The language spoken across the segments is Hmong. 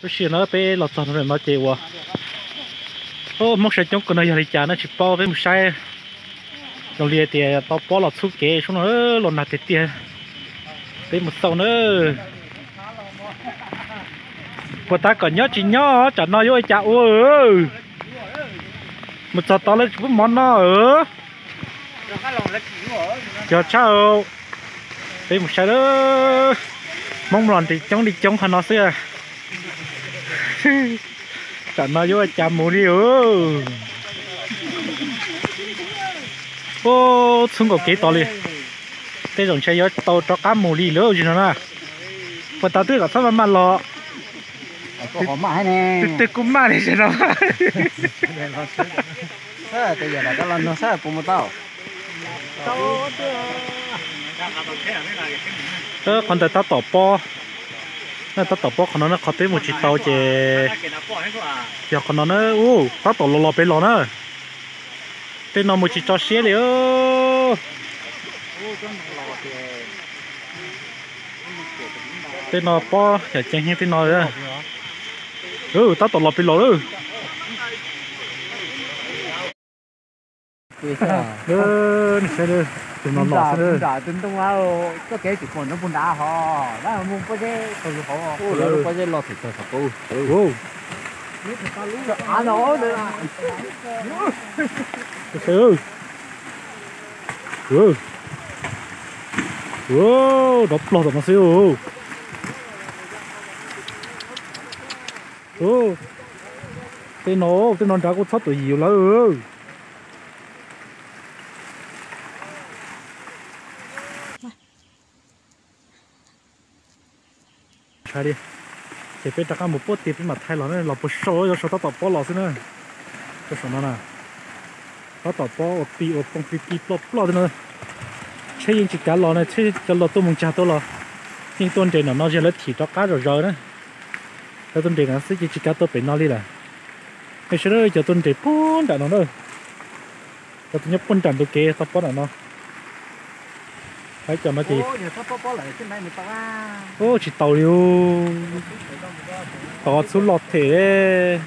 Lub sij hawm no peb los txog no ces uas Hmoob saib coob kawg no yog li cas no tsis paub, peb mus saib. Zoo li tias tau pob los txhub kev sub no los nag tiag tiag. Peb mus xauj na. Puas tab kom nyob tsis nyob tsam no yuav ua cas ua. Mus txog tod lawv tsis pub mov noj. Yog tshaj, peb mus saib lawm. Hmoob los nres coob li coob qhov no xwb. Tsam no yuav ua cas mus li. Ub, txhub nkaus kev tod li. Tej zaum ntshe yuav tau rov qab mus li lawm no na. Puas tas twb kom txhob maj maj los. Twb twg kuj maj li no. Qhov ntawd tab tom pob, tab tom pob qhov no, qhov peb mus tsis tau ces yog qhov no na. Ub, tab tom los los pem los na. Tej no mus tsis tso siab li. Tej no pob yam ceev heev tej no. Tab tom los pem los lawm. Tus no los xwb. Tus ntoo txoj kev tsis pom nrov puag nrad hos, mus pob zeb, pob zeb los thaum tag saum pob. Nrov plog tom no xwb. Tej no, tej no nrad kuj txhob tuam yim lawm. Ntshai li. Ces peb rov qab mus puag tim peb mam thaij los na, los puag saum, yog saum tab tom pob los xwb na. Rau saum no na, tab tom pob ua ti ua poob ti ti ploj ploj xwb na. Tsheb yeej tsis kav los na, tsheb cov los tuaj mus tsag tuaj los yeej tuaj nres nram no, yog lawv thim rov qab zom zaws na. Lawv tuaj nres nram xwb ces tsis kav tuaj pem no li lawm. Nej saib, cov tuaj nres puag nram no na. Cov tuaj nyob puag nram ntug kev tau pob nram no. Hais cov no ces, ub, tsis tau li. Tod txhub loj them.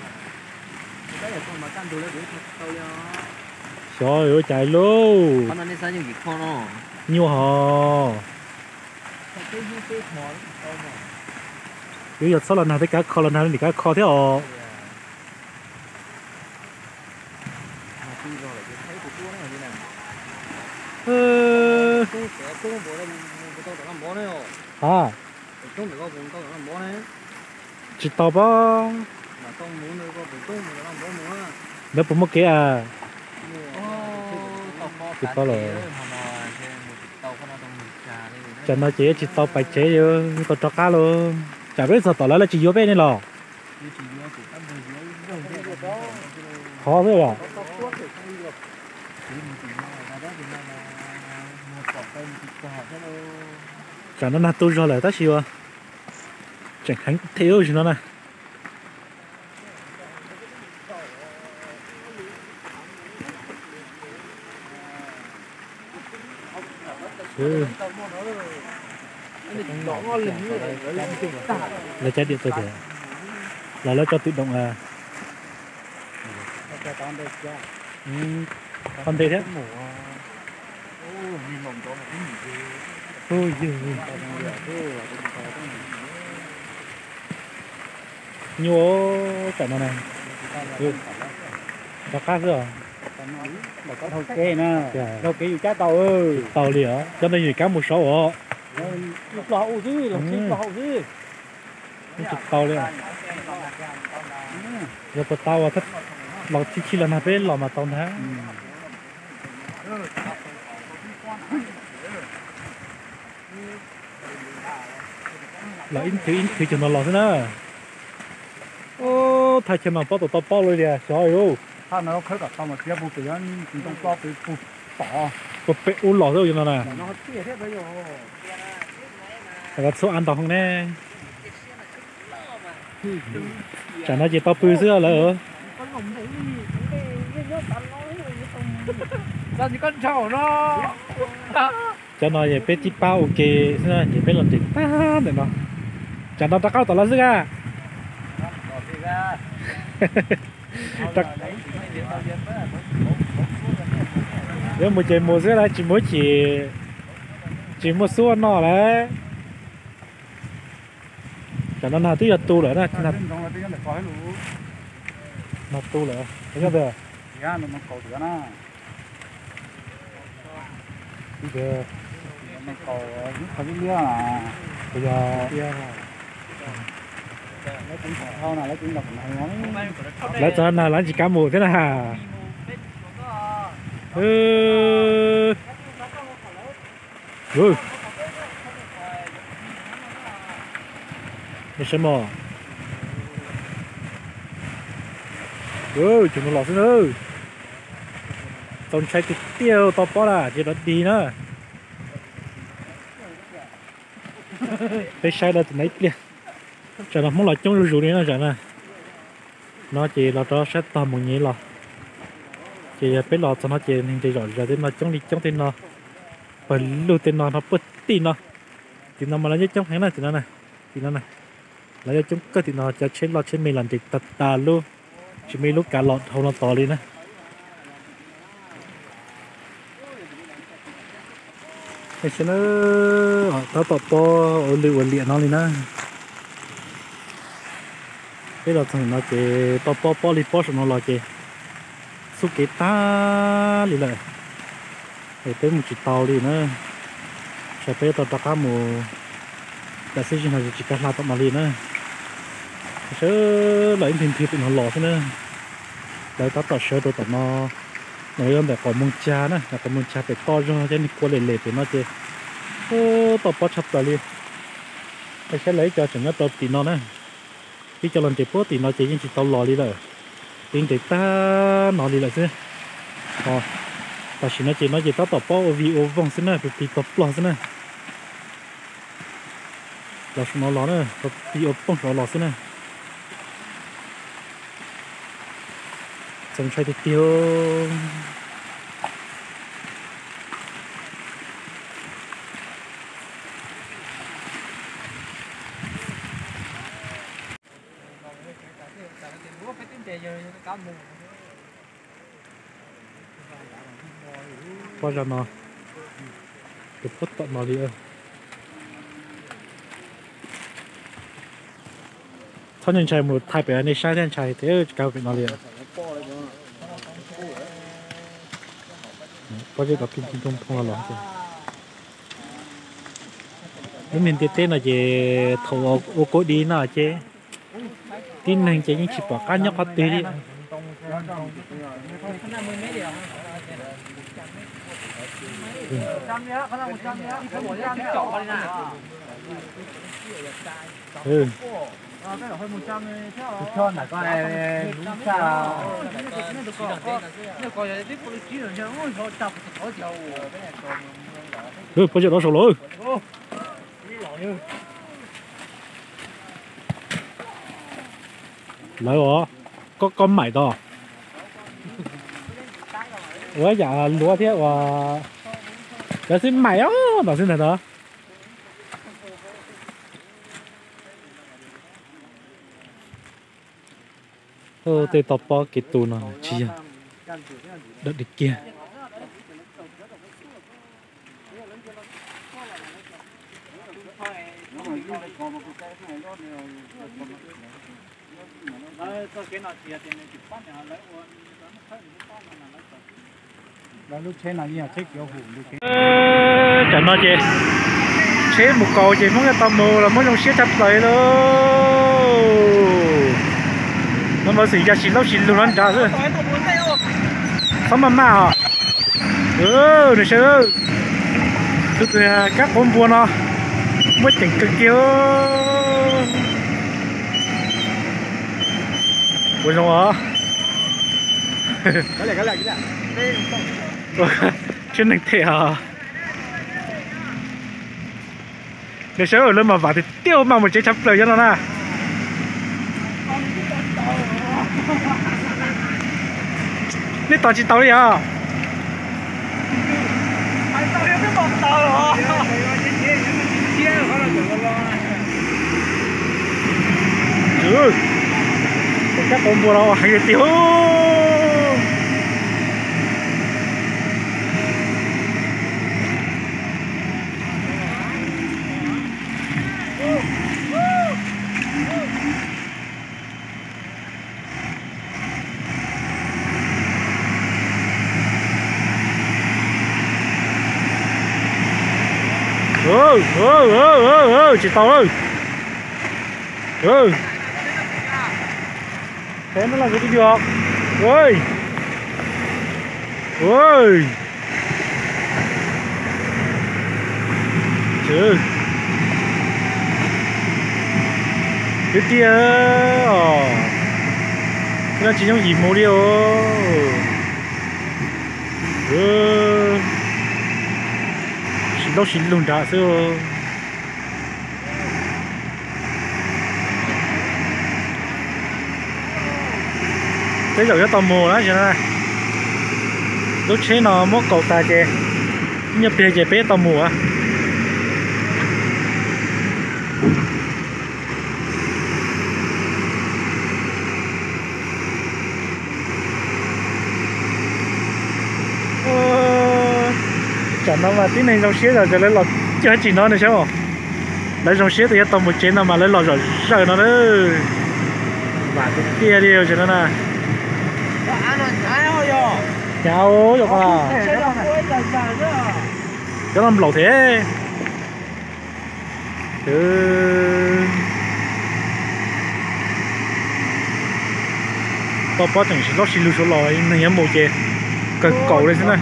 Xyov yuav cas lauj. Nyuaj hos. Yuav yog txhob los nag tej kab kho, los nag li kab kho thiab os. A, tsis tau pob. Lawv puas muaj kev a? Tsis paub lawm. Tsam no ces tsis tau pais tsev, tau rov qab lauj. Tsam peb txog tom lawv, lawv tsis yuav peb ne los? Qhov xwb os. Tsam no nag tu zog lawm tab sis uas tseem heev thiab ub sim no na. Lawv cab diam tag tias los lawv tso tự động a. Qhov ntej thiab. Nyuaj tsam no na. Rov qab xwb os. Dhau kev na, dhau kev yus cab tau. Tau li os, cov no yus kab mus saud os. Ploj hauv xwb, los tsis ploj hauv xwb. Tsis tau li. Yog puas tau los txhij txhij los nag peb los mas tau ntag. Los ib thwv ib thwv cov no los xwb na. Thaj chaw no pob tau tau pob lawm tiag xyov. Thaj no khawb kom tau mas tsis yog puag pem, ntoo ploj pem puag tom, puag pem ub los xwb no na. Txhua av ntau heev ne. Tsam no ces tau pw xwb lawm. Cov no ces peb tib pab ua ke xwb na, ces peb los nres tag ntawm no. Tsam no rov qab tom lawv xwb a. Yuav mus ces mus xwb las, tsis mus chim, tsis muaj xub noj lawm. Tam no nag twb yog tu lawm na. Nag tu lawm. Lawv txog nag lawv tsis kav mus thiab na. Saib mog, cov no los xwb na. Txaus ntshai tiag tiag, tau pob lawm ces rov dig na. Peb saib lawv tus na ib pliag. Tsam no Hmoob los coob zuj zus li no tsam na. No ces los rov sab tog mus nyev los. Ces yog peb los txog no ces neeg nres zom zaws tej no, coob li coob tej no, pawg lug tej no, no puag tim no. Tim no mas lawv yeej coob heev na, tim no na, tim no na. Lawv yeej coob kawg tim no, cov tsheb loj tsheb me los nres tag tas lub, tsis muaj ib lub kav los dhau no tod li na. Saib na, tab tom pob ua lwj ua liam no li na. Peb los txog no ces tau pob, pob li pob saum no los ces xub kev tag li lawm, es peb mus tsis tau li na. Saib peb tau rov qab mus, tam sim no tsis kav hla tom no li na. Sawv los ib nthwv nthwv pem no los xwb na. Lawv tab tom sawv rau tom no, no yog ntawm qos Moos Cag na, qos Moos Cag pem toj zog cov neeg kua lem lem pem no ces tau pob tshaj plaws li. Saib lawv ib co tseem nyob rau tim no na, ib co los nres puag tim no ces yeej tsis tau los li lawm, yeej nres tag no li lawm xwb. Tam sim no ces no ces tab tom pob ua vig ua voog xwb na, pig pig tog plog xwb na. Los saum no los na, pig ua poog saum no los xwb na. Txaus ntshai tiag tiag. Pob zog no, tus pob tom no li. Txhob ntshai mus thaij pem nej saib thiab, ntshai tias tsis kav pem no li. Pob zeb cov pig pig phoog phoog los los. Lub niag ntiaj teb no ces thaum ua kua dib no ces tib neeg ces yeej tsis pom qab nyob qhov twg li. Pob zeb los saud los. Lawv os, koj, koj maim tau. Ua yam luav thiab ua, lawv xwb maim os, no xwb ntag no. Tej toj pob kev tu no tsis yog dawm dig kiag. Tam no ces tsheb mus kaus ces Hmoob yuav tau mus los muab zoo siab tshaj plaws li lauj. No mas xwm yog sis laub sis lug no nrad xwb. Txhob maj maj os. Nws sawv, tus kab quav npua no muaj ceem kawg kiag. Ua zoo os. Tsheb neeg them os. Nws sawv lawv mas vam tiag tiag, maj mus tsev tshaj plaws cov no na. Nej tos tsis tau li os. Kab quav npua los heev tiag. Tsis tau lawm. Peb no los kuv twb yog. Twb tiag os. No tsis yooj yim mus li os. Sim laub sim lug nrad xwb. Tej zaum yuav tau mus na. Lub tsheb no muab kaus tas ces ib nyuag pliag ces peb tau mus. Tsam no mas tib neeg zoo siab zog ces lawv los cog tsis no ne saib. Lawv zoo siab tias yuav tau mus tsev no mas lawv los zom zaws no na. Vam tiag tiag li tsev no na. Hnyav yom, cov no nplaum thiab. Toj pob tseem sim laub sim lug suav los neeg yuav mus ces kawg kaum li xwb na.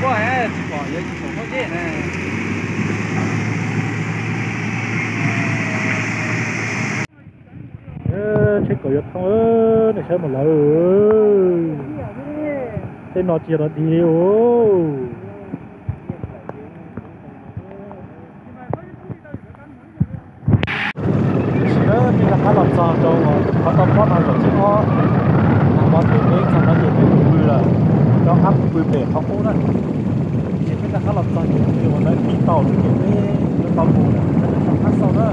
Tsheb kaum yuav thoob, nej saib mus lawm. Tej no tsis yog los dig li os. Tiam sis peb rov qab los txog rau qhov toj pob no zaum thib ob, nag hmo ces peb txog no ces peb pw lawm, rov qab pw pem qhov qub na. Ces peb rov qab los txog ces ua lawv tig tau xwb ces peb yuav tau mus lawm, rov qab xauj na.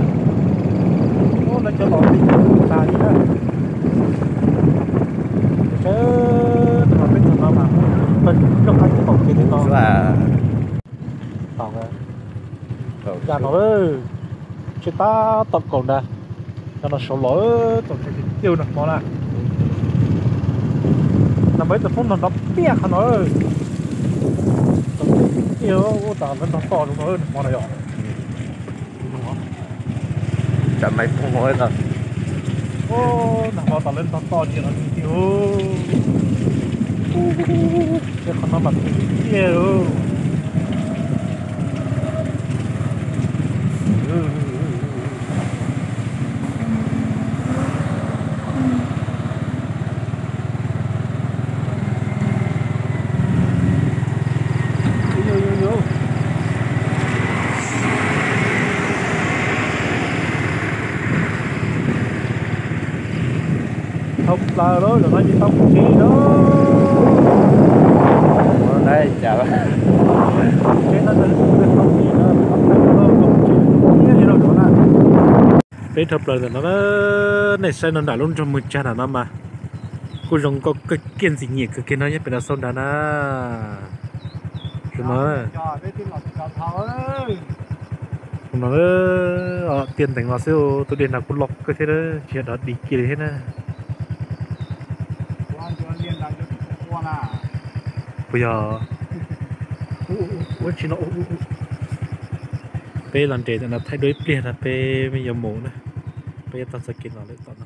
Ub, lawv cov los tig tas li na. Sawv ntawm peb txog no mas pawg lub qab tsis tau kev li no. Tau, ya no, tsheb tab tom kaum ntag. Cov no saud los txaus ntshai tiag tiag nag hmo na. Nag hmo ib tug poob nrov nrov piaj qhov no. Txaus ntshai tiag tiag, ua tas lawv ntog toj zoo no nag hmo na yom. Tsam maiv poob no. Nag hmo tas lawv ntog toj ntsia no tiag tiag. Qhov no mas tiag tiag. Dhau plaws lawm, zaum no ces tau mus tsev lawm. Tsev no, tsev no, peb dhau plaws ntawm no, nej saib no nram lub nroog Mws Tsag nram no mas kuj zoo nkauj kawg kiag, ntxim nyiam kawg kiag no nyob pem no xauj nrad na. Zoo no, zoo no, tiaj ntees los xwb, tus dej nrad kuj loj kawg thiab, tsis yog dog dig kiag li thiab na. Puas yog? Ua tsis no, peb los nres ntawm no thaij dua ib pliag no peb yuav mus na. Peb yuav taug txoj kev los lawm tom no.